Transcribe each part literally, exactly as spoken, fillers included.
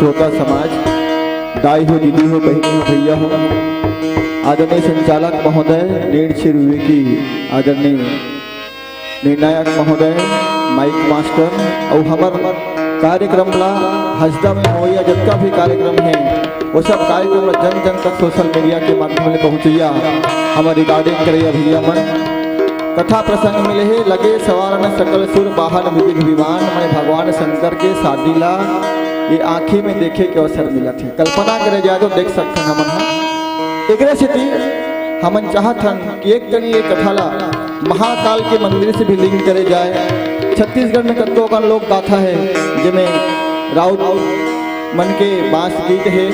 श्रोता समाज, दाई हो, दीदी हो, बहिनी हो, भैया हो, आदरणीय संचालक महोदय, नीण सिर विवेकी, आदरणीय निर्णायक महोदय, माइक मास्टर, अउ हमर कार्यक्रम ला हंसदा में होवइया जतका भी कार्यक्रम हे, वो सब कार्यक्रम ला जन जन तक सोशल मीडिया के माध्यम ले पहुंचइया हमर रिकॉर्डिंग करइया भैया मन। कथा प्रसंग मिले हे, लगे सवार न सकल सुर, बाहन विविध विमान, मैं भगवान शंकर के शादी ला ये आंखी में देखे के अवसर मिलत हे। कल्पना करे जाए तो देख सकथन हमन ह। एकरे सेती हमन चाहत हन कि एक कनी ये कथा ला महाकाल के मंदिर से भी लिंक करे जाए। छत्तीसगढ़ में कतको अकन लोक गाथा हे, जेमे राउत मन के बांस गीत हे,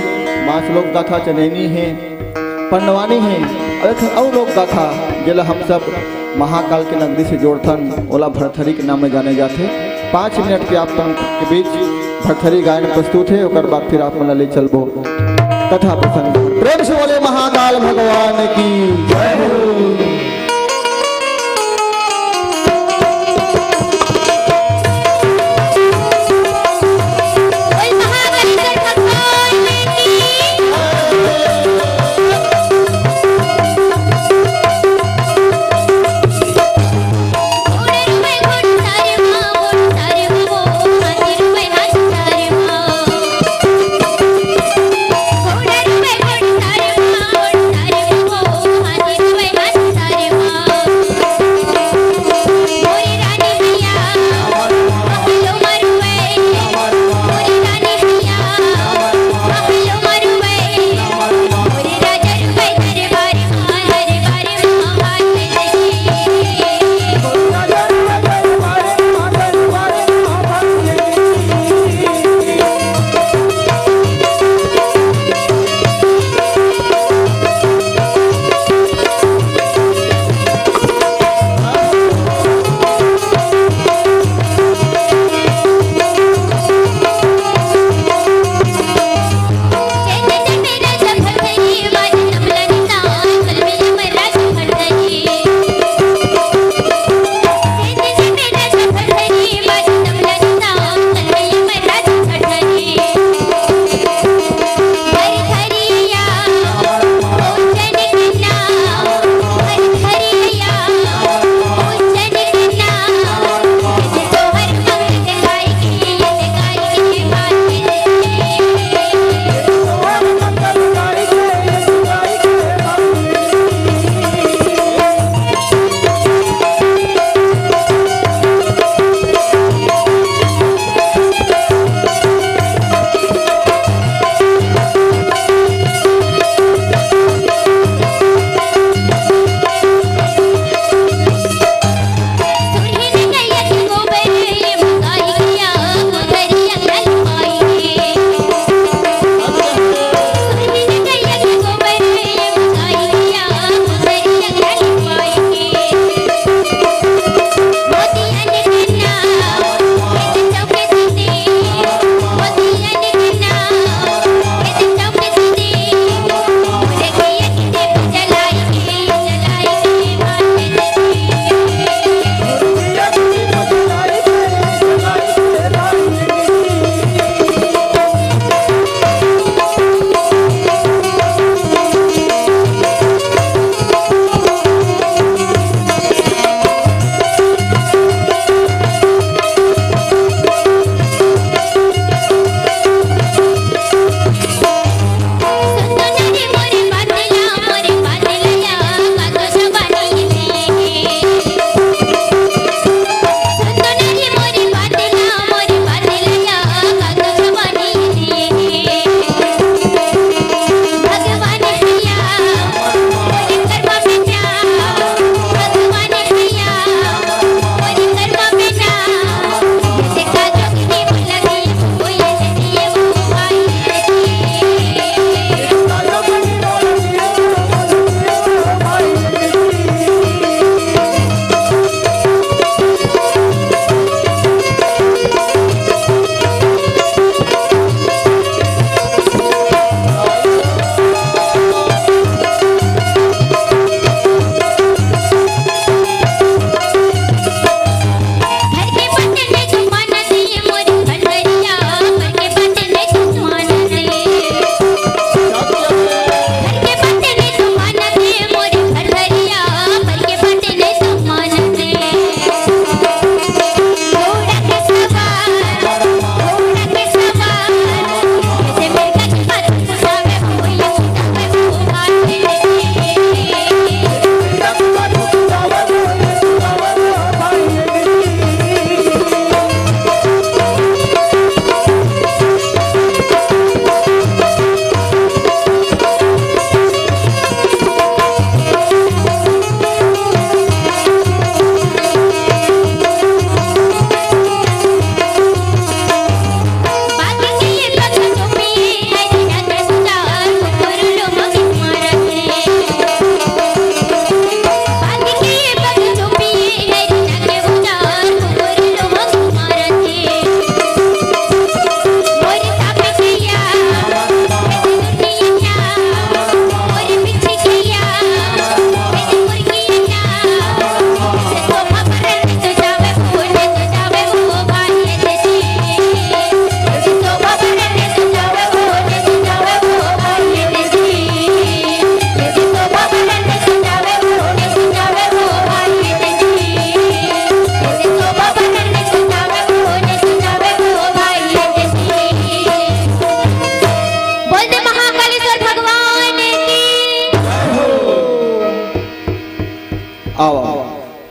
बांस लोक गाथा, चनैनी हे, पंडवानी हे, अउ एक ठन अउ लोक गाथा, जेला हम सब महाकाल के नगरी से जोड़थन, ओला भरथरी के नाम में जाने जाथे। पाँच मिनट के आप मन के बीच भरथरी गायन प्रस्तुत हे, ओकर बाद फिर आप मन ला ले चलबो कथा प्रसंग। प्रेम से बोले महाकाल भगवान की जय हो।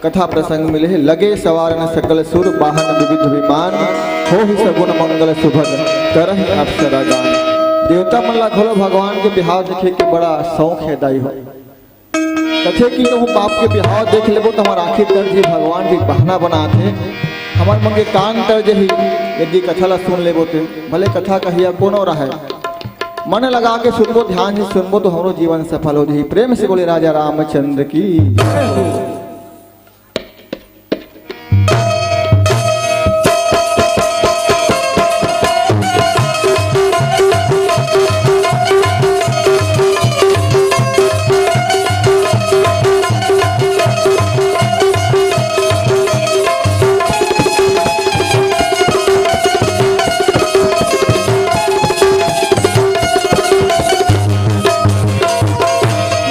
कथा प्रसंग मिले हे, लगे सवारन सकल सुर, बाहन विविध विमान, होही सगुन मंगल सुभग, करहि अप्सरा गान। देवता मन ला घलो भगवान के बिहाव देखे के बड़ा शौक हे दाई हो। कथे कि कहूँ बाप के बिहाव देख लेबो त हमर आँखी तर जी, भगवान के बहाना बनाथे, हमर मन के कान तर जही, यदि कथा ला सुन लेबो ते। भले कथा कहिया कोनो रहय, मन लगा के सुनबो, ध्यान से सुनबो तो हमरो जीवन सफल हो जही। प्रेम से बोले राजा रामचंद्र की।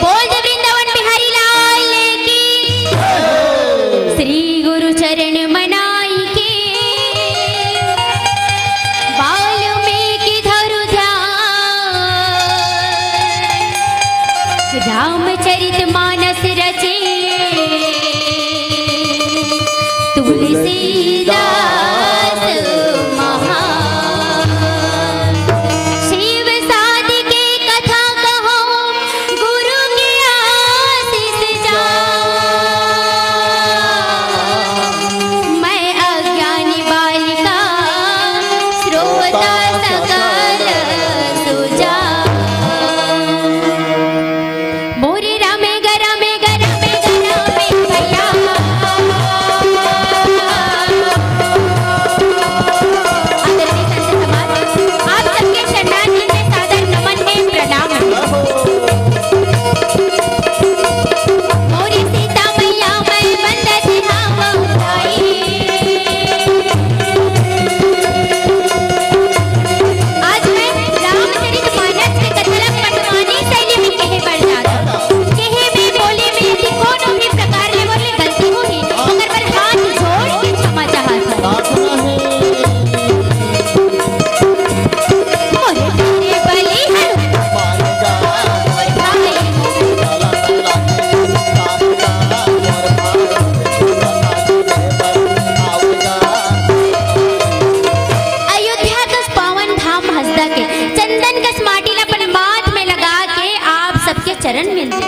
बोल दे वृंदावन बिहारी लाल की। श्री गुरु चरण मनाई के, वाल्मीकि धरु ध्यान, रामचरित मानस रचे तुलसीदास महान। शिव साधि के कथा कहो, गुरु के आशीष जा। मैं अज्ञानी बालिका, श्रोता सकल सुजा। मोरे रामे ग, रामे ग, रामे ग, रामे भैया। आदरणीय संत समाज, आप सबके शरणार्थी में सादर नमन है, प्रणाम है। मोरी सीता मैया मैं बंदत हावौ दाई। आज मैं रामचरित मानस के कथा ला पंडवानी शैली में कहे बर जात हौं। कहे में, बोले में यदि कोनो भी प्रकार ले मोर ले गलती होही, ओकर बर हाथ जोड़ के क्षमा चाहत हौं। मोरे तेरे बलिहार भाई। अयोध्या कस पावन धाम हसदा के चंदन कस माटी ला अपन माथ में लगा के आप सबके चरण में दे।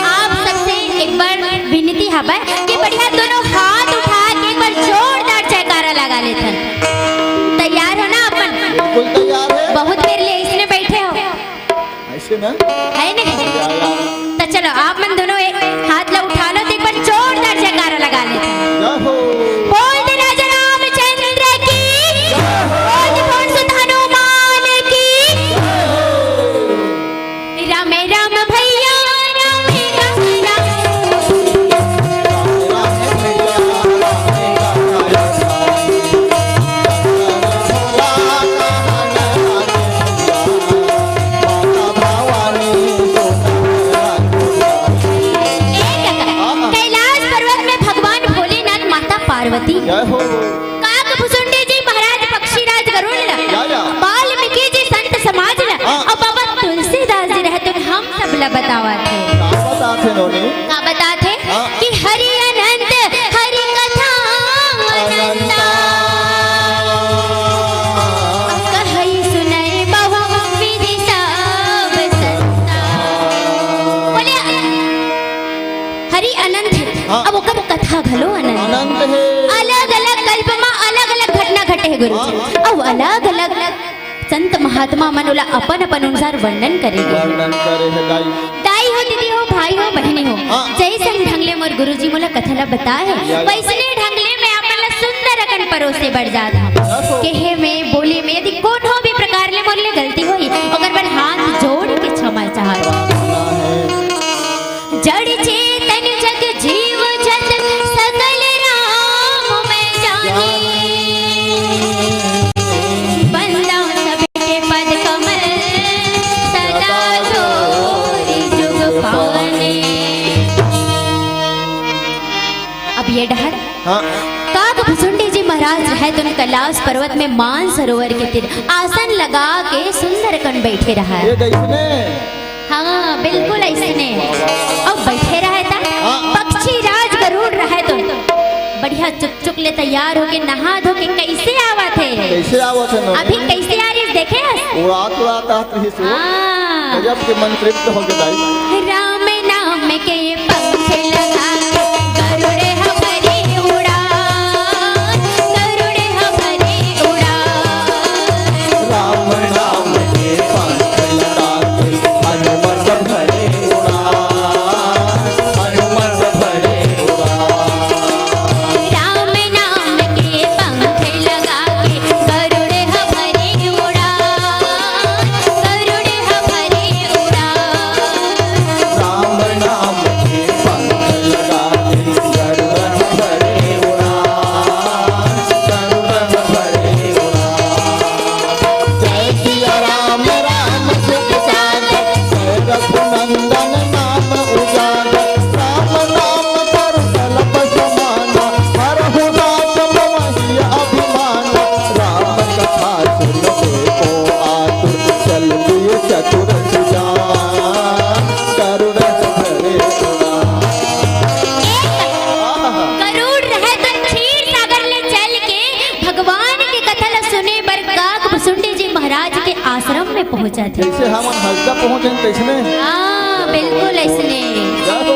आप सबसे एक बार विनती हवय कि बढ़िया दोनों हाथ उठा के एक बार जोरदार जयकारा लगा लेथन। तैयार हो ना अपन? बिल्कुल तैयार है। बहुत देर ले इसने बैठे हो। ऐसे ना? है नहीं? या, या। तो चलो, आप मन दोनों एक हाथ ला उठा लो, तो एक बार जोरदार जयकारा लगा लेते हैं। जय हो। बोल दे राजा रामचंद्र की। जय हो। बोल दे पवन सुत हनुमान की। जय हो। राम राम भैया, राम राम राम। ए काका, कैलाश पर्वत में भगवान भोलेनाथ, माता पार्वती, जय हो। काक भुसुंडी जी महाराज पक्षीराज गरुड़ ला, या, या। वाल्मीकि जी संत समाज ला, हाँ। अउ बाबा तुलसीदास जी रहते हम सब ला बतावत हे। का बताथे नोनी? का बताथे? हाँ। कि हरि अनंत, हरि कथा अनंता। अनंता। अब कहई सुनई बहु विधि सब संता। बोले, हरि अनंत हे। हाँ। अब ओकर कथा घलो अनंत हे। अनंत हे। अलग-अलग कल्प म अलग-अलग घटना घटे हे गुरु जी। हाँ, हाँ। अउ अलग-अलग संत महात्मा मन ओला अपन-अपन अनुसार वर्णन करे हे। वर्णन करे हे दाई। दाई हो, दीदी हो, भाई हो, बहिनी हो, हाँ। जइसन ढंग ले मोर गुरुजी मोला कथा ला बताए हे, या, या। वइसने ढंग ले मैं आप मन ला सुंदर अकन परोसे बर जात हौं। देखो। कहे में, बोले में यदि कोनो भी प्रकार ले मोर ले गलती होही, ओकर बर हाथ जोड़ के क्षमा चाहत हौं। जड़ चेतन जग जीव जत सकल राम मैं जानी। वंदन सब के पद कमल सदा जोरी जुग पानी। अब ये डहर हाँ। काक भुसुंडी जी महाराज रहत उन कैलाश पर्वत में मानसरोवर के तीर आसन लगा के सुंदर कन बैठे रहा। ये देखने। हाँ, बिल्कुल ऐसने। अब बैठे रहे था। हाँ। पक्षी राज गरुड़ चुक चुक ले तैयार होके नहा धो के कैसे आवत हे। कैसे आवत हे नोनी? अभी कैसे आ रही देखे हस? उड़ात उड़ात आत रही से। हाँ। गजब के मन तृप्त हो गए दाई। राम नाम के पंख लगा के गरुड़ हमारे उड़ान, गरुड़ हमारे उड़ान। राम नाम के पंख लगा के हनुमत भरे उड़ान, हनुमत भरे उड़ान। राम नाम के पंख लगा के गरुड़ हमारे उड़ान, गरुड़ हमारे उड़ान। राम नाम के पंख लगा के गरुड़ भरे उड़ान, गरुड़ भरे उड़ान। जय सिया राम, राम सुख सागर, जय रघुनंदन नाम उजागर। राम नाम करुतल पशु माना, हरहु नाथ मम हिय अभिमाना। राम कथा सुन देखो आतुर, चल दिए चतुर सुजान। गरुड़ भरे उड़ान। गरुड़ रहे त क्षीर सागर ले चल के भगवान के कथा ल सुने बर काक भुसुंडी जी महाराज के आश्रम में पहुंचत हे। जैसे हमन हल्का पहुंचे तैसने। हाँ, बिल्कुल ऐसने। जाओ।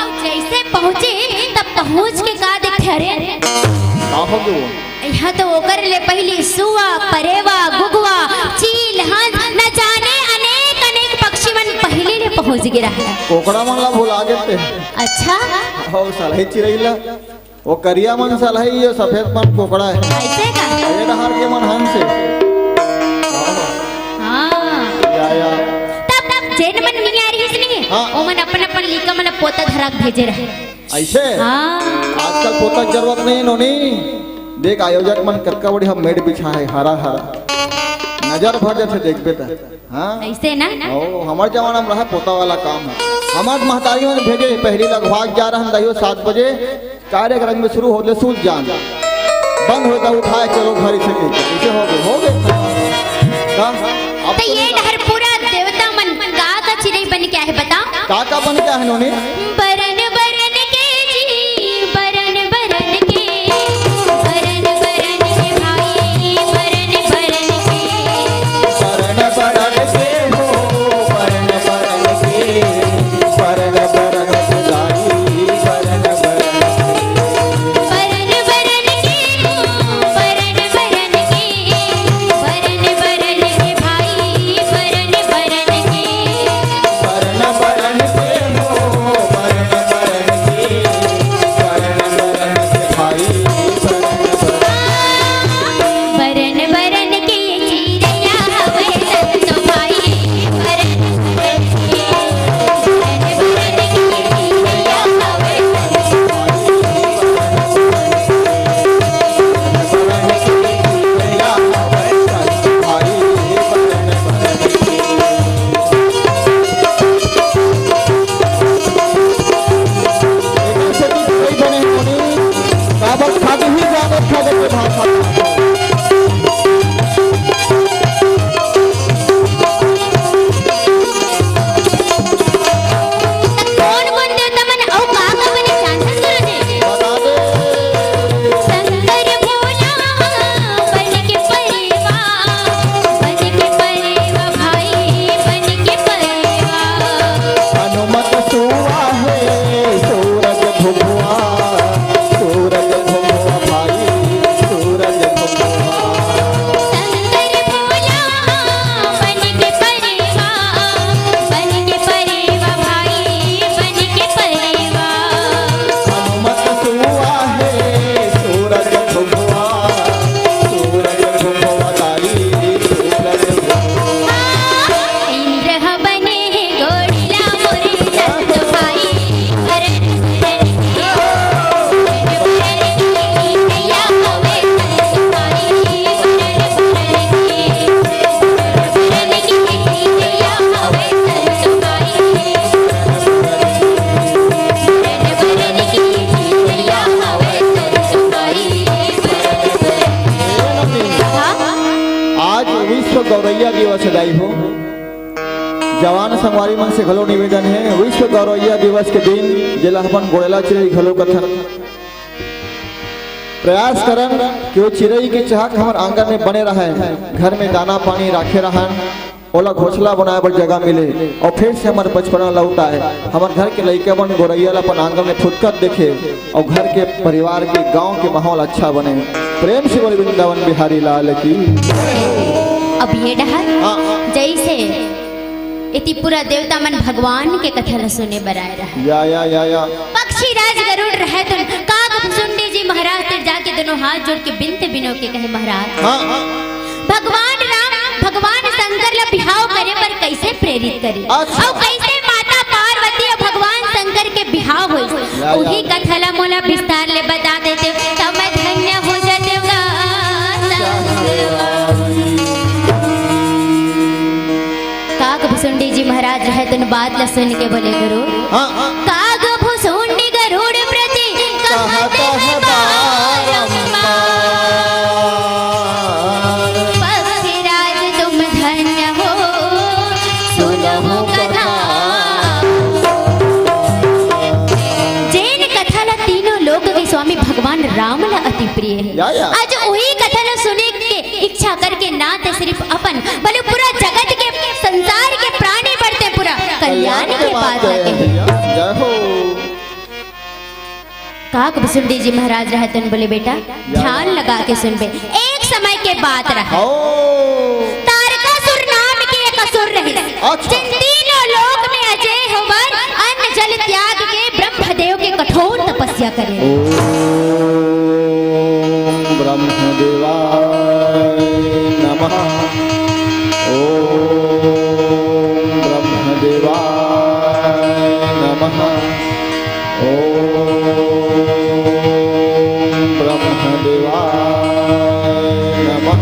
अब जैसे पहुंचे तब पहुंच के का देखथे, अरे का हो गयो? यहाँ तो ओकर ले पहली सुआ, परेवा, गुगवा, चील, हंस, न जाने अनेक अनेक पक्षी मन पहली ले पहुंच गे रहे। कोकड़ा मन ला भुला गेते। अच्छा। हो साला ही चिरैला। वो करिया मन सलहई, ये सफेद मन कोकड़ा हे। ऐसे का? ये डहार के मन हंस हे। हाँ। या, या। तब, तब जेन मन नइ आय रहिस नहीं, हाँ। ओमन अपन, अपन लइका मन पोता धरा के भेजे रहे। ऐसे? हाँ। आजकल पोता के जरूरत नहीं नोनी। देख आयोजक मन कतका बढ़िया मेड़ बिछा हे, हरा, हरा। नजर भर जाथे देखबे त। हाँ? ऐसे ना? ओ, हमर जमाना में रहा पोता वाला काम हे। हमर महतारी मन भेजे, पहली लगभाग जा रहन दहियो सात बजे, कार्यक्रम में शुरू होले सूत जान। बंद होता उठाए, चलो घर से के। ऐसे हो गए, हो गए। का? अब तो तो ये नहीं डहर पूरा देवता मन का का चिरई बन के आहे बताओ? का का बन के आहे नोनी? बरन बरन के जी, बरन बरन के, बरन बरन के भाई, बरन बरन के। बरन बरन के हो, बरन बरन के, बरन बरन के दाई, बरन बरन के। बरन बरन के हो, बरन बरन के, बरन बरन के भाई, बरन बरन के। बरन बरन के हो, बरन बरन के, बरन बरन के भाई, बरन बरन। बरन बरन के चिरैया हवय संतो भाई, बरन बरन के। बरन बरन के चिरैया हवय संतो भाई, बरन बरन के। कौन कौन देवता मन अउ का का बने जानथस गुरुजी? शंकर भोला बन के परेवा, बन के परेवा भाई, बन के परेवा। हनुमत सुआ हे सूरज भुभुआ, सूरज भुभुआ भाई, सूरज भुभुआ। शंकर भोला बन के परेवा, बन के परेवा भाई, बन के परेवा। हनुमत सुआ हे सूरज भुभुआ, सूरज भुभुआ तारी, सूरज भुभुआ। इंद्र ह बने हे गोड़िला मोरे संत भाई, भरत आज विश्व गौरैया दिवस हे दाई हो। जवान संगवारी मन से घलो निवेदन हे, विश्व गौरैया दिवस के दिन, जेला अपन गोड़ेला चिरई घलो कथन, प्रयास करन कि वो चिरई के चहक हमर आंगन में बने रहय, घर में दाना पानी राखे रहन, ओला घोंसला बनाए बर जगह मिले अउ फिर से हमर बचपना लौट आए। हमर घर के लइका मन गोरैया ला अपन आंगन में फुदकत देखे अउ घर के परिवार के गांव के माहौल अच्छा बने। प्रेम से बोले वृंदावन बिहारी लाल की। अब ये डहर हाँ। जैसे एती पूरा देवता मन भगवान के कथा ल सुने बर आए रहा। या, या, या, या। पक्षी राज गरुड़ रहय तुन, काग भुसुंडी जी महाराज तीर जाके दोनों हाथ जोड़ के बिनते बिनो के कहे, महाराज, हाँ। भगवान राम, भगवान शंकर ला बिहाव करे बर कैसे प्रेरित करे? अच्छा। अउ कैसे माता पार्वती अउ भगवान शंकर के बिहाव होइस? या, या। उही कथा ला मोला विस्तार ले बता देते, त मैं धन्य हो जाते। काग भुसुंडी जी महाराज रहय तुन बात ला सुन के बोले, गुरु, हाँ, हाँ। काग भुसुंडी गरुड़ प्रति कहत कहत है है बारंबार। बारंबार। पक्षीराज तुम धन्य हो, सुनहु कथा। जेन कथा ला तीनों लोक के स्वामी भगवान राम ला अति प्रिय है। या, या। आज वही कथा ला सुने के इच्छा करके ना ते सिर्फ अपन, बल्कि पूरा जगत के, संसार के प्राणी बढ़ते पूरा कल्याण के बात है। जय हो। काग भुसुंडी जी महाराज रहय तुन बोले, बेटा, ध्यान लगा के सुनबे, एक समय के बात रहा। ओ। तारकासुर नाम के एक असुर रहे, अच्छा। जिन तीनों लोक में अजय होवर, अन्न जल त्याग के ब्रह्मदेव के कठोर तपस्या करे। ओम ब्रह्मदेवाय नमः। ओम ब्रह्मदेवाय नमः। ओम ब्रह्मदेवाय नमः।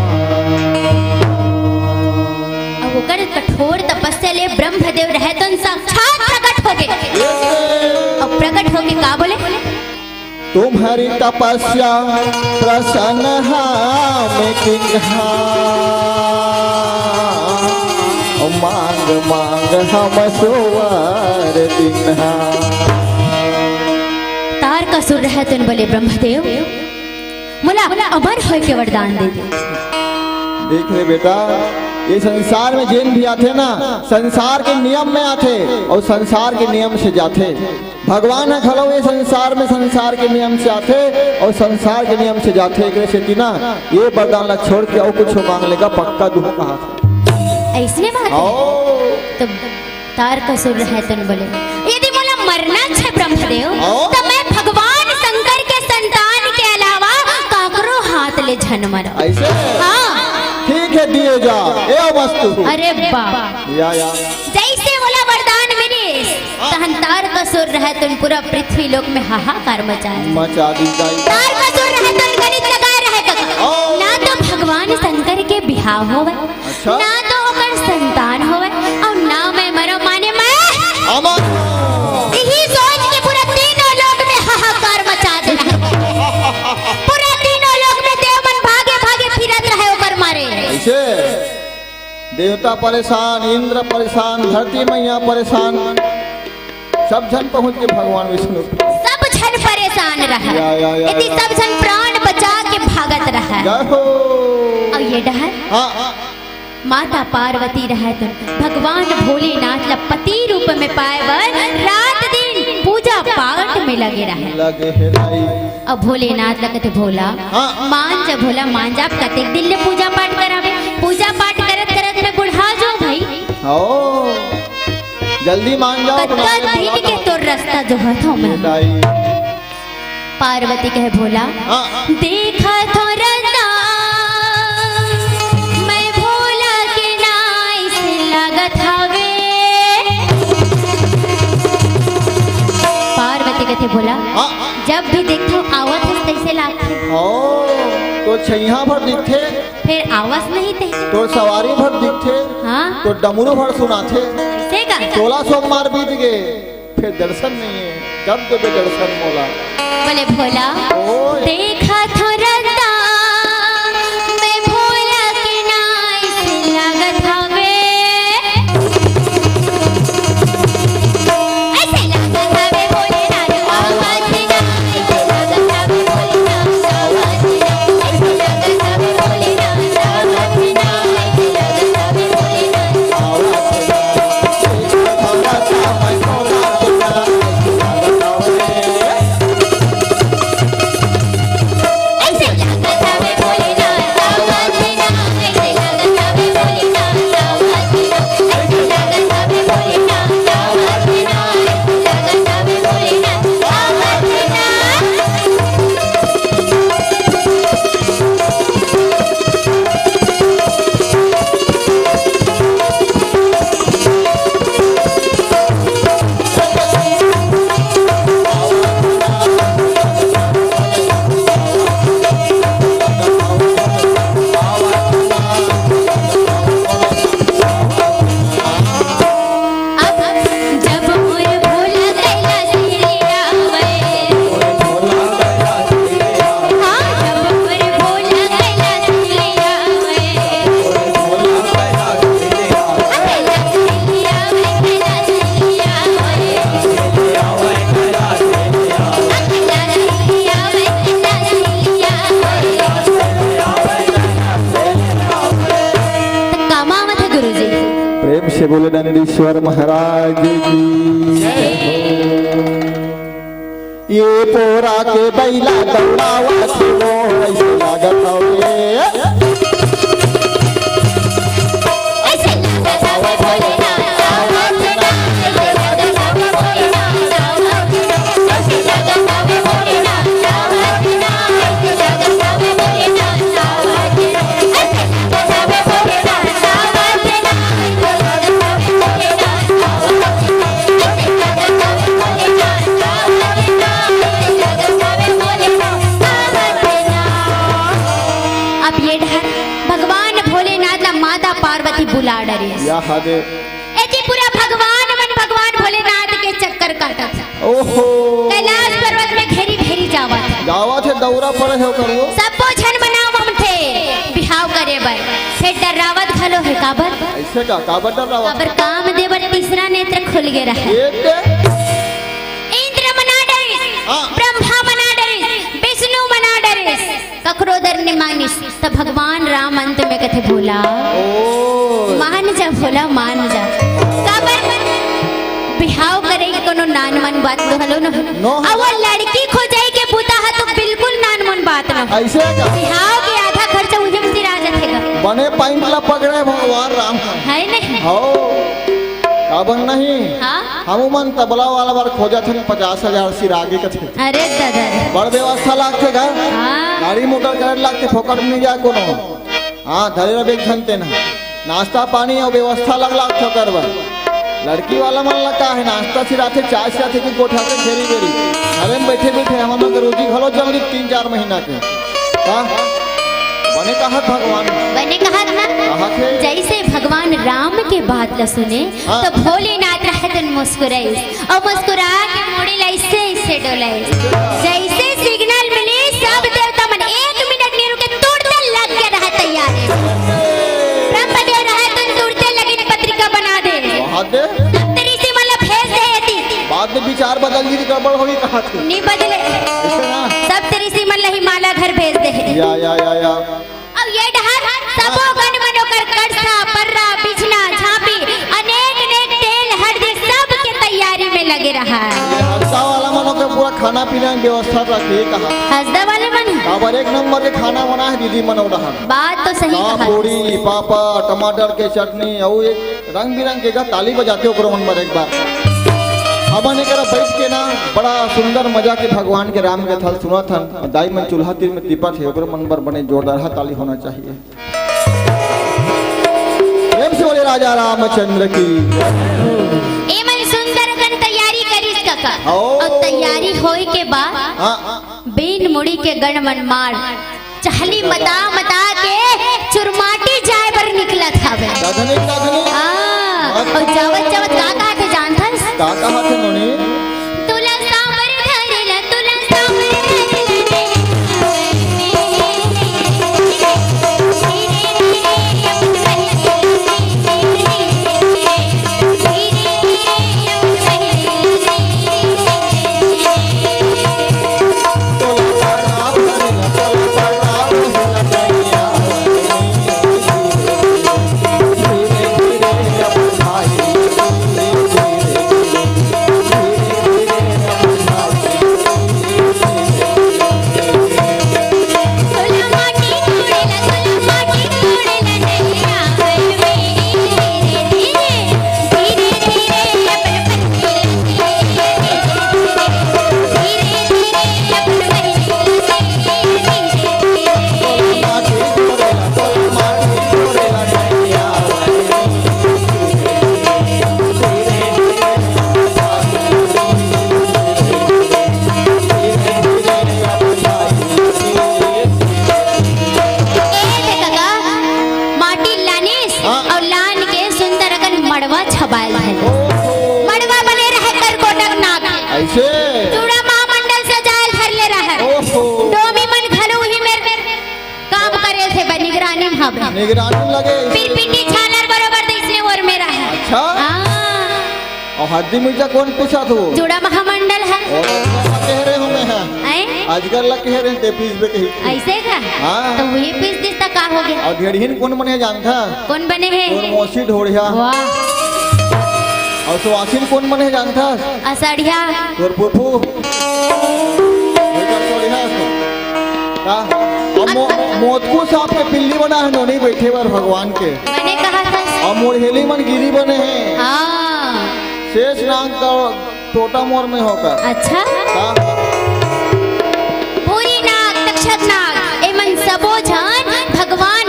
अब ओकर कठोर तपस्या ले ब्रह्मदेव रहय तुन साक्षात प्रकट हो गे। अब प्रकट होके का बोले? तुम्हरी तपस्या प्रसन्न हम किन्हा, मांग मांग हम सोवर दिन्हा। तारकासुर रहय तुन बोले, ब्रह्मदेव, मोला अमर होय के वरदान दे दे। देख रे बेटा, ये संसार में जेन भी आथे ना, संसार के नियम में आथे अउ संसार के नियम से जाथे। भगवान ह घलो ये संसार में संसार के नियम से आथे अउ संसार के नियम से जाथे। एकरे सेती ना ये वरदान ला छोड़ के अउ कुछ मांग लेगा, पक्का दुख कहा। अइसने बात हे। आओ। तो तारकासुर रहय तुन बोले, यदि मोला मरना हे ब्रह्मदेव, आओ। तो मैं भगवान शंकर के संतान के अलावा काकरो हाथ ले झन मरंव। अइसे? हाँ। ठीक हे, दिए जा। ए वस्तु। अरे बाप। या, या। जइसे मोला वरदान मिलिस, तहन तारकासुर रहय तुन पूरा पृथ्वी लोक में हाहाकार मचा दे। मचा दी दाई। तारकासुर रहय तुन गणित लगाए रहय कका। ओ। ना तो भगवान शंकर के बिहाव होवय, अच्छा। ना तो ओकर संतान होवय, अउ ना मैं मरंव माने मैं अमर। इही सोच के पूरा तीनों लोक में हाहाकार मचा दे रहय। पूरा तीनों लोक में देव मन भागे भागे फिरत रहय ओकर मारे। अइसे? देवता परेशान, इंद्र परेशान, धरती मैया परेशान, सब झन पहुंच के भगवान विष्णु। सब झन परेशान रहय। या, या, या, एती या। सब झन प्राण बचा के भागत रहय। जय हो। अउ ये डहर हाँ। माता पार्वती रहय तुन भगवान भोलेनाथ ला पति रूप में पाए बर रात दिन पूजा पाठ में लगे रहय। लगे हे दाई। अब भोलेनाथ ला कथे, "भोला, हाँ। मान जा भोला, मान जा, अब कतेक दिन ले पूजा पाठ कराबे? पूजा पाठ करत करत मैं बुढ़ा जांव भाई।" ओ, जल्दी मान जाओ, कतका बुलाओ, दिन बुलाओ, के बुलाओ। तोर रस्ता जोहत हंव मैं। दाई। पार्वती कहे, "भोला, हाँ। देखत हंव रस्ता, मैं भोला के नाइस लागत हवे।" पार्वती कथे, "भोला, हाँ। जब भी देखथंव आवत हस तइसे लागथे।" ओ, तोर छइहां भर दिखथे। फेर आवस नहीं ते। तोर सवारी भर दिखथे। हाँ। तोर डमरू भर सुनाथे। कइसे का? सोला सोमवार बीत गे, फेर दर्शन नहीं हे। कब देबे दर्शन मोला? बोले, "भोला, ओए। देखत हंव रस्ता, मैं भोला के नाइस लागत हवे।" अइसे लागत हवे भोलेनाथ, आवत हे ना, अइसे लागत हवे भोलेनाथ, आवत बोले दंडीश्वर महाराज की जय हो। ये पोरा के बैला दौड़ावत हे मोर, ऐसे लागत हवे। अब ये डहर भगवान भोलेनाथ ला माता पार्वती बुला डरिस। या हदे। एती पूरा भगवान मन भगवान भोलेनाथ के चक्कर काटत। ओहो। कैलाश पर्वत में घेरी घेरी जावत। जावत हे, दौरा पड़े हे ओकर वो। सब्बो झन मना ममथे बिहाव करे बर। फेर डर्रावत घलो हे, काबर? ऐसे का? काबर डर्रावत? काबर कामदेव तीसरा नेत्र खुल गे रहे। ये दे। इंद्र मना डरिस, हाँ। ब्रह्मा मना डरिस, विष्णु मना डरिस, ककरो डर नि मानिस। त भगवान राम अंत में कथे, "भोला, ओ। मान जा भोला, मान जा।" काबर बिहाव करे के कोनो नान मन बात तो हलो न। नो। अउ वो लड़की खोजई के बुता ह तो बिल्कुल नान मन बात न। ऐसे का? बिहाव के आधा खर्चा उही में सिरा जाथे गा। बने point ला पकड़े भगवान राम। है नहीं? हो। काबर नहीं? हाँ? हमू मन तबला वाला बर खोजत हन, पचास हजार सिरागे कथे। अरे दादा रे। बड़ व्यवस्था लागथे गा। हाँ। गाड़ी मोटर करे लागथे, फोकट में जा कोनो। हाँ, धरे रह बेग झन तेन। नाश्ता पानी अउ व्यवस्था लग लागथे ओकर बर। लड़की वाला मन ला का हे, नाश्ता सिराथे, चाय सिराथे कि कोठा के घेरी घेरी। घरे में बैठे बैठे हमन के रोजी घलो जल्दी तीन चार महीना के। का? बने कहत भगवान। बने कहत ना। कहत हे। जैसे भगवान राम के बात ला सुने, हाँ। तो भोलेनाथ रहतन मुस्कुराइस। अउ मुस्कुरा के मुड़ी ला ऐसे ऐसे डोलाइस। जैसे signal मिले, सब देवता मन एक मिनट नहीं रुके, तुरते लग के रहे तैयार। ब्रह्मदेव रहतन तुरते लगिन पत्रिका बना दे। वहाँ दे। सप्त ऋषि मन ला भेज दे एती। बाद में विचार बदल गे, गड़बड़ होही कहा थे। नहीं बदले। ऐसे ना। सप्त ऋषि मन ला ही माला घर भेज दे। या, या, या, या। अब ये डहर सबो गण मन ओकर कड़सा, पर्रा, बिछना, झांपी, अनेक अनेक तेल, हरदी, सब के तैयारी में लगे रहा है। ये हंसदा वाला मन ओकर पूरा खाना पीना के व्यवस्था रखे कहा। हंसदा वाले मन? काबर एक नंबर के खाना बना है दीदी मन ओ डहर। बात तो सही हाँ, कहा। पूरी, पापड़, टमाटर के चटनी, अउ एक रंग बिरंग के गा ताली बजाथे ओकरो मन बर एक बार। हमन एकरा बैठ के ना बड़ा सुंदर मजा के भगवान के राम कथा ल सुनत हन। दाई मन चूल्हा तीर में तिपत हे, ओकरो मन बर बने जोरदार हा ताली होना चाहिए। प्रेम से बोले राजा रामचंद्र की। ए मन सुंदर अकन तैयारी करिस कका। ओ। अउ तैयारी होए के बाद हाँ। बीन मुड़ी के गण मन मार चहली मता मता के चुरमाटी जाए बर निकलत हवे। दादनी, दादनी। हाँ, अउ जावत जावत का कहाथे जानथस? का कहाथे नोनी? तुला सांबर धरेला, तुला सांबर धरेला। ए दे कका, माटी लानिस हाँ। अउ लान के सुंदर अकन मड़वा छबायल धरे। ओहो। मड़वा बने रहे करकोटक नाग। ऐसे? चूड़ा महामंडल सजायल धर ले रहे। ओहो। डोमी मन घलो उही मेर काम करे थे बा, निगरानी में हवे। निगरानी में लगे। पिरपिटी झालर बरोबर दइसने ओर में रहे। अच्छा। हाँ। अउ हरदी मिर्चा कोन पीसत हो? चूड़ा महामंडल है। ओ, कह रहे हो मैं, हाँ। हैं? आजकल लग कह रहे हैं, ते पीस बे कही। ऐसे का? हाँ। तो वही पीस दिस त का हो गया? अउ ढेड़हिन कोन बने जानथा? कोन बने हे? कोन मौसी ढोड़िया। वाह। सुवासिन कोन मन हे जानथस? असड़िया। तोर फूफू। बेटा छोड़िया। का? अब मो-, मोतकू सांप के पिल्ली बना हे नोनी बैठे बर भगवान के। मैंने कहा था। अब मुड़हेली मन गिरी बने हे। हाँ। शेष नाग का टोटा मोर में होकर। अच्छा। का? पूरी नाग, तक्षक नाग, एमन सबो झन भगवान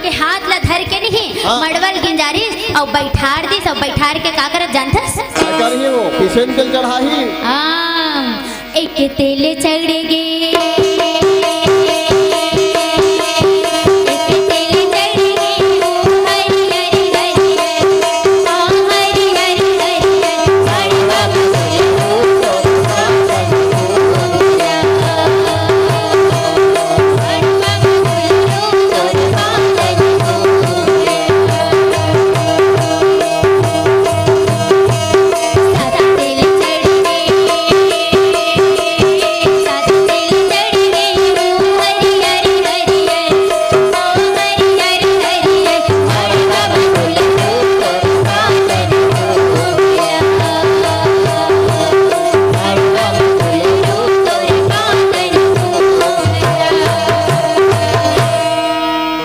के हाथ ला धर के नहीं, हाँ। मड़वा ल गिंजारिस अउ बैठार दिस, अउ बैठार के का करत जानथस? का करही वो? पिसेन तेल चढ़ाही। हाँ, एक तेल चढ़ गे, एक तेल चढ़ गे, हरि हरि हरि हरि, हाँ, हरि हरि हरि हरि, हरि बाबा बोलो।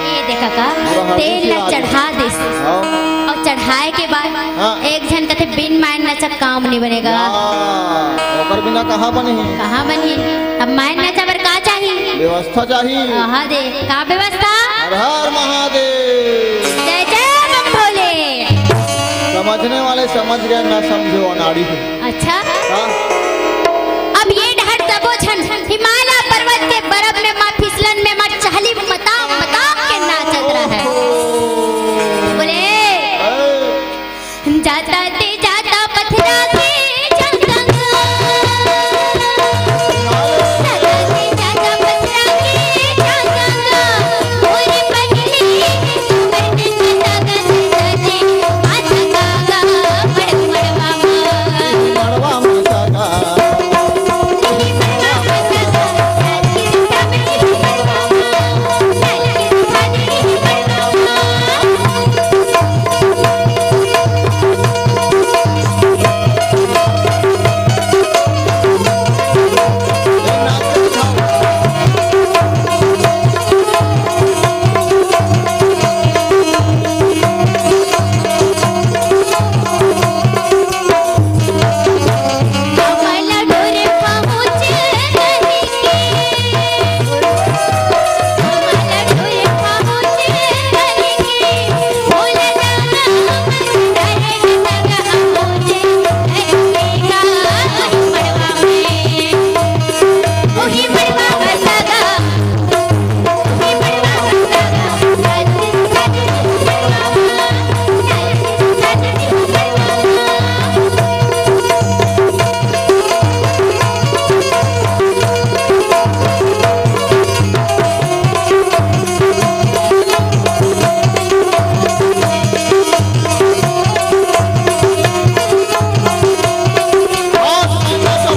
ए देखा का, पूरा हल्दी तेल ला चढ़ा दिस। हाँ। अउ चढ़ाए के बाद हाँ। एक झन कथे, "बिन मायन नाचा काम नहीं बनेगा।" हाँ, ओकर बिना कहाँ बनही? कहाँ बनही? अब मायन नाचा बर का चाही? व्यवस्था चाही। हाँ दे, का व्यवस्था? हर हर महादेव। जय जय बम भोले। समझने वाले समझ गए, ना समझे वो अनाड़ी है। अच्छा। हाँ। अब ये डहर सबो झन हिमालय पर्वत के बरफ में, माँ फिसलन में, माँ चहली मता मता के नाचत रहे। बोले, ए। जाता ते जाता पथरा के जाता। जाता ते जाता पथरा के जाता। मोरी पगली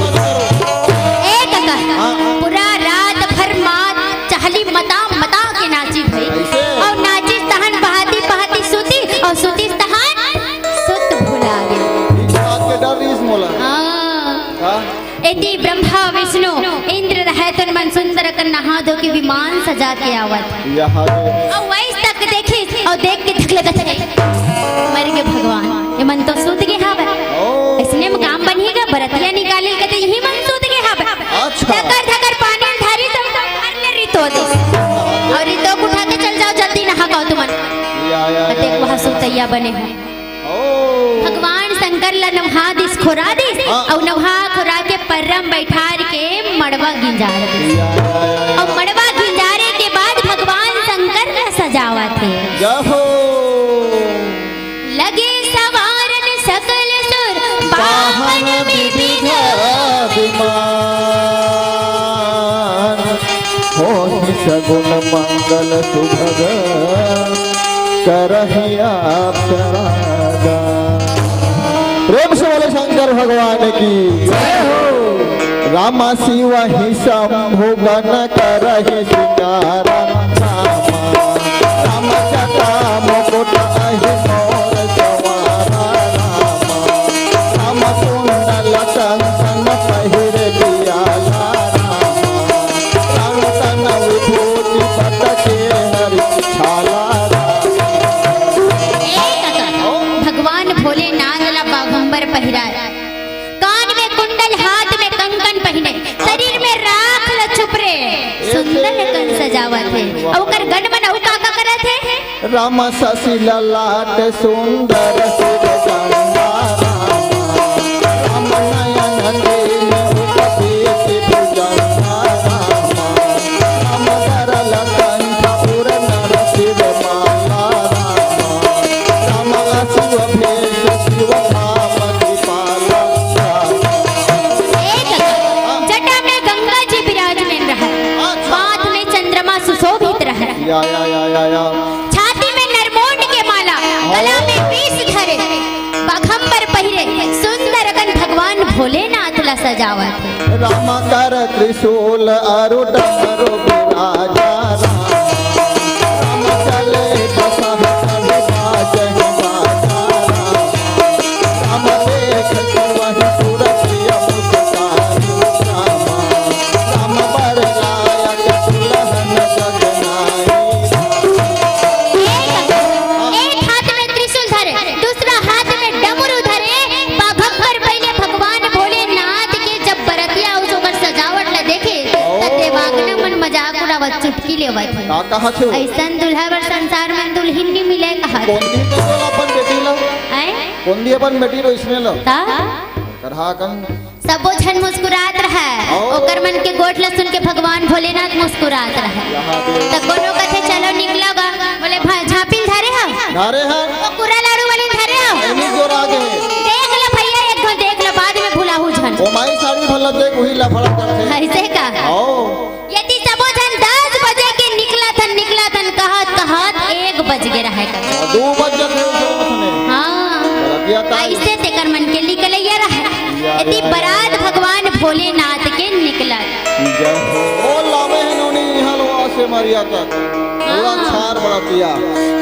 ए कका, हाँ, हाँ। पूरा रात भर माँ चहली मता मता के नाची भाई। ऐसे? अउ नाचिस तहन पहाती पहाती सुती, अउ सुतीस तहन सुत भुला गे। इस बात के डर रहीस मोला। हाँ। हाँ। एती ब्रह्मा विष्णु इंद्र रहे तन मन सुंदर कर नहा धो के विमान सजा के आवत। यहाँ रे। अउ वैस तक देखिस अउ देख के धक लगत हे। मर गे भगवान, ये मन तो सुत गे हावय। ओ। इसने में काम बनही गा, बरतिया निकाले के तो यही मन सुत गे हावय। अच्छा। धकर धकर पानी धारी सब घर ले रितो दे। अउ रितो उठा के चल जाओ, जल्दी नहा खाओ तुमन। या, या, या, देख या। वहाँ सुतैया बने हैं। ओ। भगवान शंकर ला नवहा दिस, खोरा दिस, हाँ। अउ नवहा खोरा के पर्रा म बैठार के मड़वा गिंजार दिस। या, या, या, या। अउ मड़वा गिंजारे के बाद भगवान शंकर ला सजावत हे। जय हो। लगे सवारन सकल सुर, पावन विविध विमान। होहि सगुन मंगल सुभग, करहि आप सरागा। प्रेम से बोले शंकर भगवान की जय हो। रामा शिवा ही शंभु गण करहि सिंगारा। रामा, राम जटा मुकुट अहि मोर सवारा। रामा, आवत हे। अउ ओकर गण मन अउ का का करत हे? राम शशि ललाट सुंदर शिव गंगा राम, राम नयन दीन उपवीति भुजंगा राम, राम गरल कंठ उर नर शिव माला राम, राम अशिव भेष शिव धाम कृपाला राम। एक जटा में गंगा जी विराजमान रहत, अच्छा। माथ में चंद्रमा सुशोभित रहत, या, या, या, या, या। छाती में नरमोंड के माला, गला में विष धरे, बाघंबर पहिरे, सुंदर अकन भगवान भोलेनाथ ला सजावत हे। राम कर त्रिशूल अरु डमरु बिराजा राम, राम चले बसह चढ़ बाजहि बाजा राम, राम देख करवहि सुरति अमुत कारी राम, राम बर लायक दुलहन सजनाई राम। एक, एक हाथ में त्रिशूल धरे, दूसरा हाथ में डमरू धरे, बाघंबर पहिरे भगवान भोलेनाथ के। जब बरतिया अउ ओकर सजावट ला देखे, त देवागना मन मजाक उड़ावत चुटकी लेवत हे। का कहत हे? अइसन दूल्हा बर संसार में दुल्हिन नी मिले कहत। कोन दिन तो अपन बेटी ला? आय? कोन दिन अपन बेटी ला इसने ला? ता? करहा कन सबो झन मुस्कुरात रहय। ओ। ओकर मन के गोठ ल सुन के भगवान भोलेनाथ मुस्कुरात रहय। यहाँ दे। त कोनो कथे, "चलो निकलो गा।" बोले, "भा-, झांपिन धरे हव?" धरे हव। ओ कुरा लाड़ू वाले धरे हव? नहीं जोर आगे। देख लो भैया, एक घो देख लो, बाद में भुलाहू झन। ओ माई साड़ी भला देख, वही लफड़ा करथे। अइसे का? ओ। यदि सबो झन दस बजे के निकलत हन, निकलत हन कहत, कहत एक बज गे रहय। दू बज जाथे उसने। हाँ। बरतिया ताई। अइसे तेकर मन के निकलइया रहय। या, यदि या, या। बरात भगवान भोलेनाथ के निकलत। जय हो। ओ लावे हे नोनी इहाँ लो आसे मरिया तक। पूरा हाँ। छार बरतिया।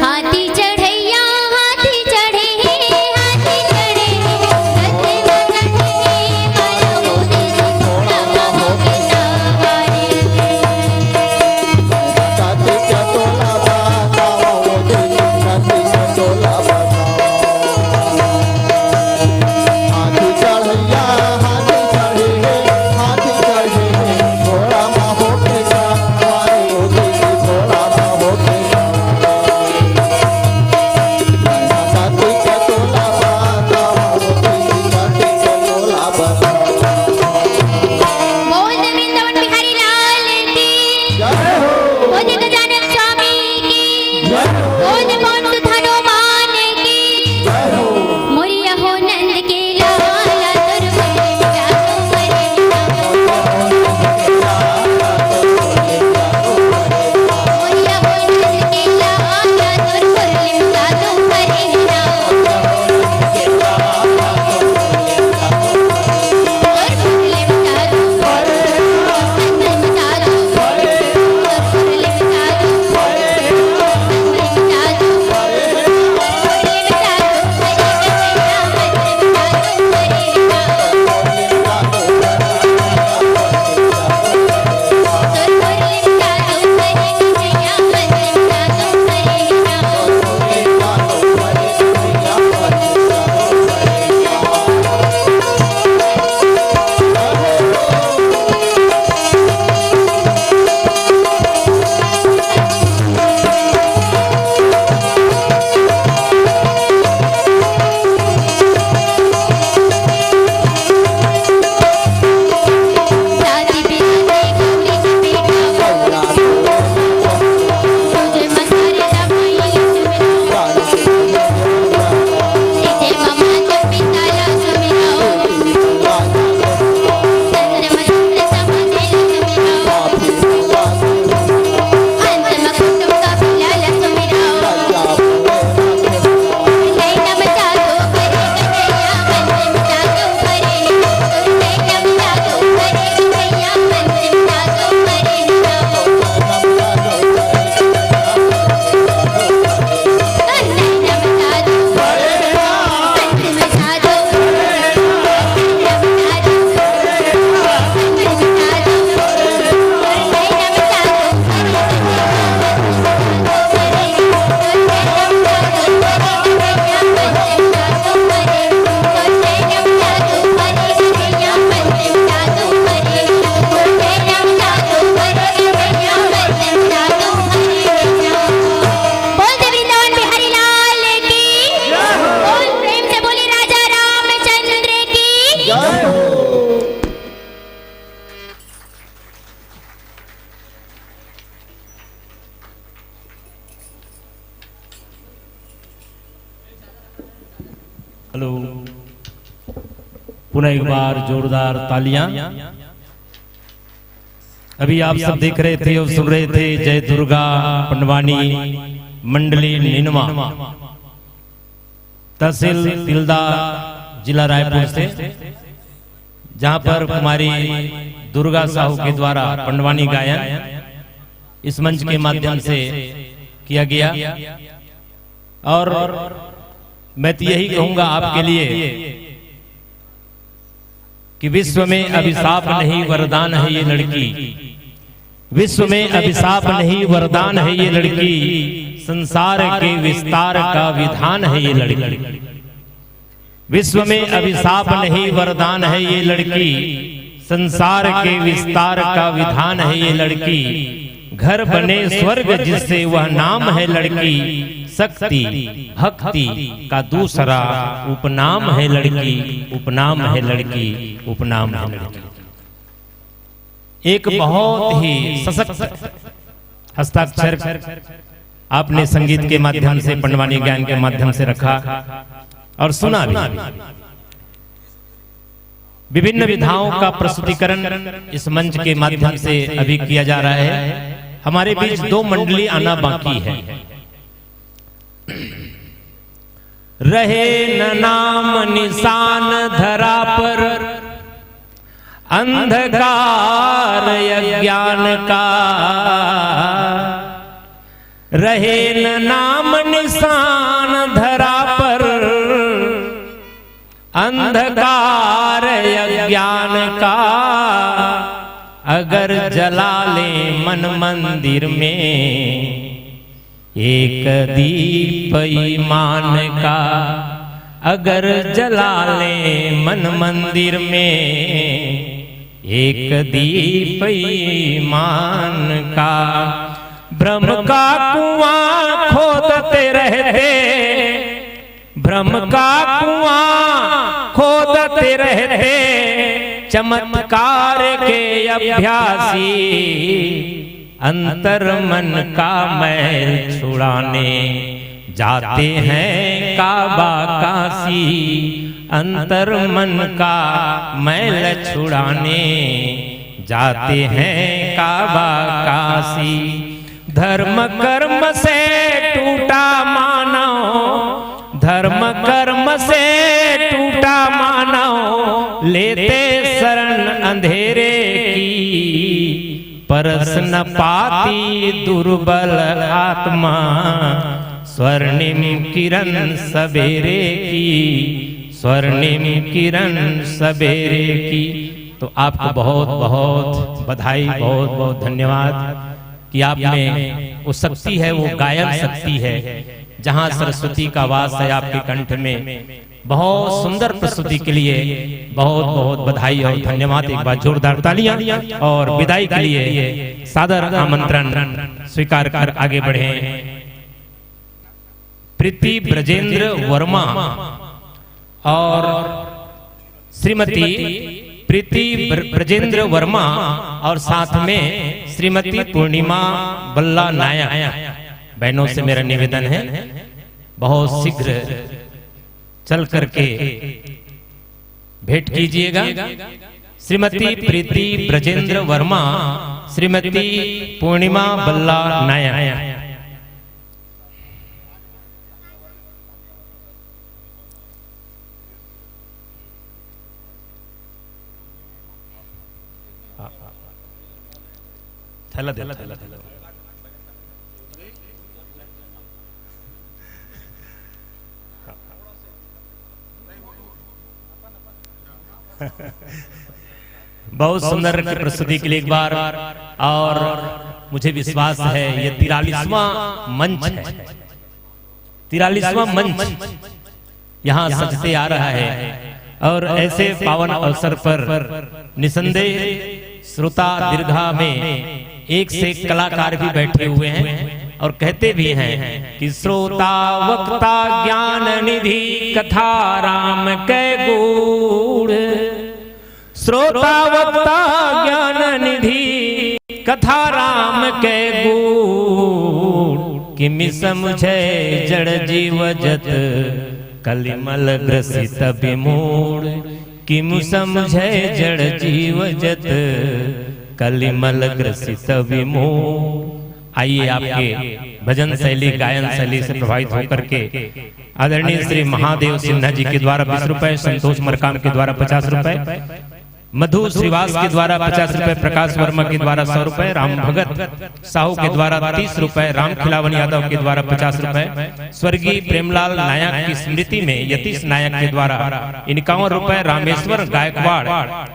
हाथी चढ़इया, हाथी चढ़े हे, हाथी चढ़े हे, रथ में चढ़े हे, मारो मोदी जी, थोड़ा बाहों के सवारी। हेलो, पुनः एक बार जोरदार तालियां। अभी आप सब देख रहे थे और सुन रहे थे जय दुर्गा पंडवानी मंडली निनवा, तहसील तिल्दा, जिला रायपुर से, जहां पर कुमारी दुर्गा साहू के द्वारा पंडवानी गायन इस मंच के माध्यम से किया गया। और मैं तो यही कहूंगा आपके लिए कि विश्व में अभिशाप नहीं, वरदान है ये लड़की। विश्व में अभिशाप नहीं, वरदान है ये लड़की। संसार के विस्तार का विधान है ये लड़की। विश्व में अभिशाप नहीं, वरदान है ये लड़की। संसार के विस्तार का विधान है ये लड़की। घर बने स्वर्ग जिससे वह नाम है लड़की। शक्ति भक्ति का दूसरा उपनाम है लड़की, उपनाम है लड़की, उपनाम है लड़की। एक बहुत ही सशक्त हस्ताक्षर आपने संगीत के माध्यम से, पंडवानी गायन के माध्यम से रखा और सुना भी। विभिन्न विधाओं का प्रस्तुतिकरण इस मंच के माध्यम से अभी किया जा रहा है। हमारे बीच दो मंडली आना बाकी है। रहे न नाम निशान धरा पर अंधकार अज्ञान का, रहे न नाम निशान धरा पर अंधकार अज्ञान का। अगर जला ले मन मंदिर में एक दीप ईमान का, अगर जला ले मन मंदिर में एक दीप ईमान का। भ्रम का कुआं खोदते रहते, भ्रम का कुआं खोदते रहते, चमत्कार के अभ्यासी अंतर मन का मैल छुड़ाने जाते हैं काबा काशी। अंतर मन का मैल छुड़ाने जाते हैं काबा काशी। धर्म कर्म से टूटा मानव, धर्म कर्म से टूटा मानव, लेते शरण अंधेरे की। परस न पाती दुर्बल आत्मा, स्वर्णिम किरण सवेरे की, स्वर्णिम किरण सवेरे की। तो आपको बहुत बहुत बधाई, बहुत बहुत धन्यवाद कि आप में वो शक्ति है, वो गायन शक्ति है, जहां सरस्वती का वास है आपके कंठ में। बहुत सुंदर प्रस्तुति के लिए बहुत बहुत बधाई और धन्यवाद। एक बार जोरदार तालियां और विदाई के लिए सादर आमंत्रण स्वीकार कर आगे बढ़े प्रीति ब्रजेंद्र वर्मा और श्रीमती प्रीति ब्र-, ब्रजेंद्र वर्मा और साथ में श्रीमती पूर्णिमा बल्ला नायक। बहनों से मेरा निवेदन है, बहुत शीघ्र चल करके भेंट कीजिएगा। श्रीमती प्रीति ब्रजेंद्र वर्मा, श्रीमती पूर्णिमा बल्ला नायक। थैला दे, थैला, थैला। बहुत सुंदर की प्रस्तुति के लिए एक बार। और मुझे विश्वास है, ये तिरालीसवाँ मंच है, तिरालीसवाँ मंच यहाँ सजते आ रहा है। और ऐसे पावन अवसर पर निसंदेह श्रोता दीर्घा में एक से एक कलाकार भी बैठे हुए हैं और कहते भी हैं कि श्रोता वक्ता ज्ञान निधि कथा राम कै गूढ़। श्रोता वक्ता ज्ञान निधि कथा राम कै गूढ़। किमि समुझै जड़ जीव जत कलिमल ग्रसित विमूढ़, किमु समझै जड़ जीव जत, कलिमल ग्रसित विमूढ़। आइए, आपके भजन शैली, गायन शैली से प्रभावित होकर के आदरणीय श्री महादेव सिन्हा जी के द्वारा बीस रुपए, संतोष मरकाम के द्वारा पचास रुपए, मधु श्रीवास के द्वारा पचास रुपए, प्रकाश वर्मा के द्वारा सौ रुपए, राम भगत साहू के द्वारा तीस रुपए, राम खिलावन यादव के द्वारा पचास रुपए, स्वर्गीय प्रेमलाल नायक की स्मृति में यतीश नायक के द्वारा इक्यावन रुपए, रामेश्वर गायकवाड़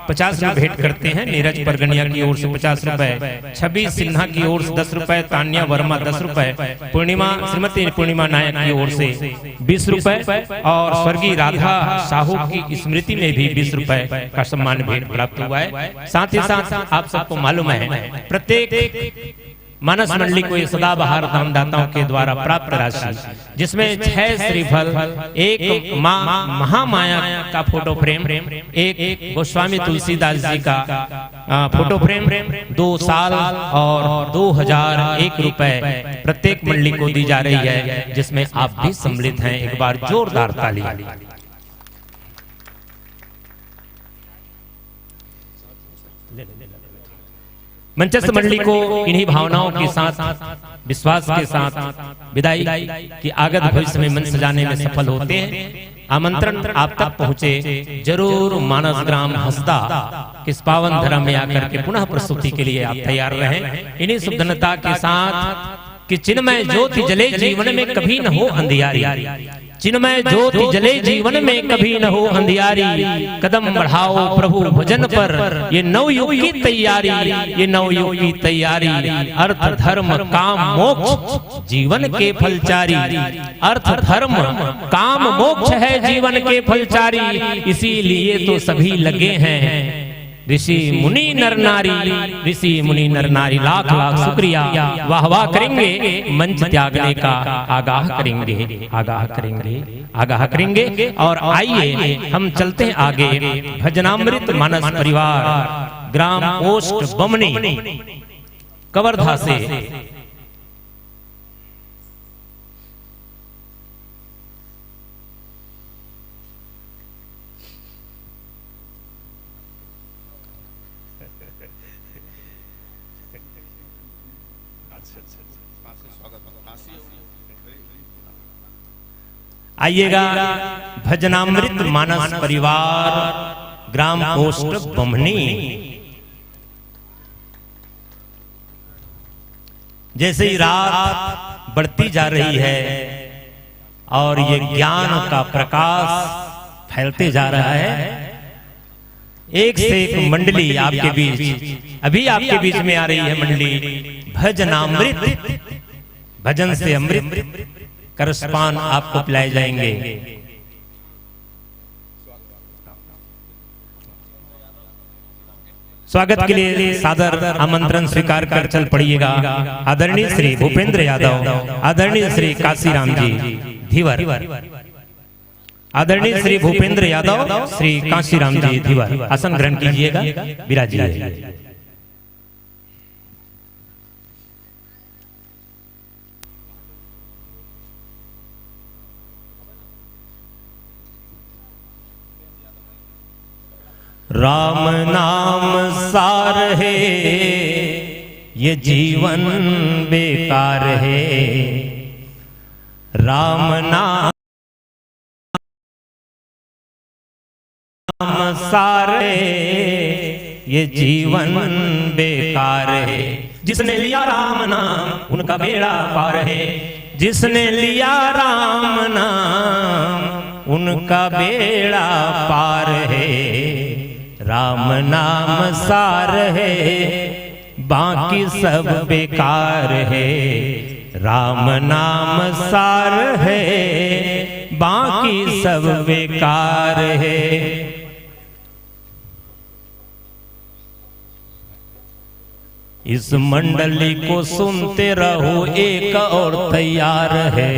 पचास रुपए भेंट करते हैं, नीरज परगनिया की ओर से पचास रुपए, छवि सिन्हा की ओर से दस रुपए, तान्या वर्मा दस रुपए, पूर्णिमा, श्रीमती पूर्णिमा नायक की ओर से बीस रुपए और स्वर्गीय राधा साहू की स्मृति में भी बीस रुपए का सम्मान भेंट प्राप्त हुआ है। साथ ही साथ आप सबको मालूम है, प्रत्येक मानस मंडली को ये सदाबहार दानदाताओं के द्वारा प्राप्त राशि, जिसमें छह श्रीफल, एक माँ महामाया का फोटो फ्रेम, एक गोस्वामी तुलसीदास जी का, आ, फोटो फ्रेम, दो साल और दो हजार एक रुपए प्रत्येक मंडली को दी जा रही है, जिसमें आप भी सम्मिलित हैं। एक बार जोरदार ताली। मंचस्थ मंडली को इन्हीं भावनाओं के साथ, विश्वास के साथ विदाई, कि आगत भविष्य में मंच सजाने में सफल होते हैं। आमंत्रण आप तक पहुंचे, जरूर मानस ग्राम हसदा के इस पावन धरा में आकर के पुनः प्रस्तुति के लिए आप तैयार रहें। इन्हीं शुभधन्यता के साथ कि चिन्मय ज्योति जले जीवन में कभी न हो अंधियारी, चिन्मय ज्योति जले जीवन में कभी न हो अंधियारी, कदम बढ़ाओ प्रभु भजन पर, ये नवयुग की तैयारी, ये नवयुग की तैयारी, अर्थ धर्म काम मोक्ष जीवन के फल चारी, अर्थ धर्म काम मोक्ष है जीवन के फल चारी, इसीलिए तो सभी लगे हैं ऋषि मुनि नर नारी, ऋषि मुनि नर नारी। लाख लाख शुक्रिया, वाह वाह करेंगे, मंच त्यागने का आगाह करेंगे, आगाह करेंगे, आगाह करेंगे। और आइए, हम चलते हैं आगे। भजनामृत मानस परिवार, ग्राम पोस्ट बमनी, कवर्धा से। आइएगा, भजनामृत मानस परिवार, ग्राम पोस्ट बम्हनी। जैसे ही रात बढ़ती जा रही है और ये ज्ञान का प्रकाश फैलते जा रहा है, एक से एक मंडली आपके बीच, अभी आपके बीच में आ रही है मंडली भजनामृत, भजन से अमृत का रसपान आपको पिलाए जाएंगे। स्वागत के लिए सादर आमंत्रण स्वीकार कर चल पड़िएगा आदरणीय श्री भूपेंद्र यादव, आदरणीय श्री काशीराम जी धीवर, आदरणीय श्री भूपेंद्र यादव, श्री काशीराम जी धीवर, आसन ग्रहण कीजिएगा, विराजिए। राम नाम सार है, ये जीवन बेकार है। राम नाम सार है, ये जीवन बेकार है। जिसने लिया राम नाम, उनका बेड़ा पार है। जिसने लिया राम नाम, उनका बेड़ा पार है। राम नाम सार है, बाकी सब बेकार है। राम नाम सार है, बाकी सब बेकार है। इस मंडली को सुनते रहो, एक और तैयार है।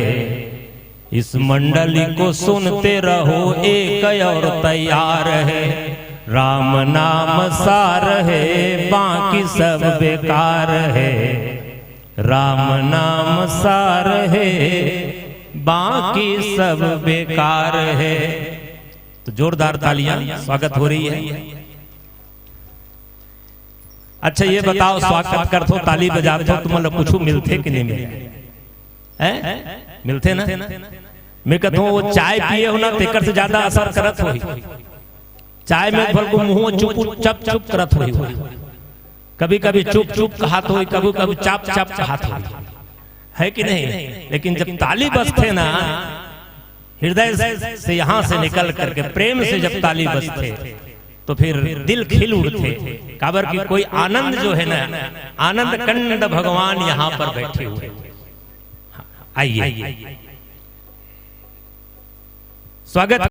इस मंडली को सुनते रहो, एक और तैयार है। राम नाम सार है, बाकी सब बेकार है। राम नाम सार है, बाकी सब बेकार है। तो जोरदार तालियां, स्वागत हो रही है। अच्छा, ये बताओ, स्वागत करथो, ताली बजाथो, तुमन ला कुछु मिलथे कि नहीं मिलथे? हैं? मिलथे ना? मैं कहता हूँ, वो चाय पिए हो ना, तेकर से ज्यादा असर करत होही। चाय में भर को मुंह चुप चप चुप करत होही। कभी कभी चुप चुप कहत होही, कभी कभी चाप चाप कहत होही, है कि नहीं? लेकिन जब ताली बजथे ना, हृदय से, से यहाँ से निकल करके प्रेम से जब ताली बजथे, तो फिर दिल खिल उठथे। काबर कि कोई आनंद जो है ना, आनंद कंद भगवान यहाँ पर बैठे हुए हैं। आइए, स्वागत।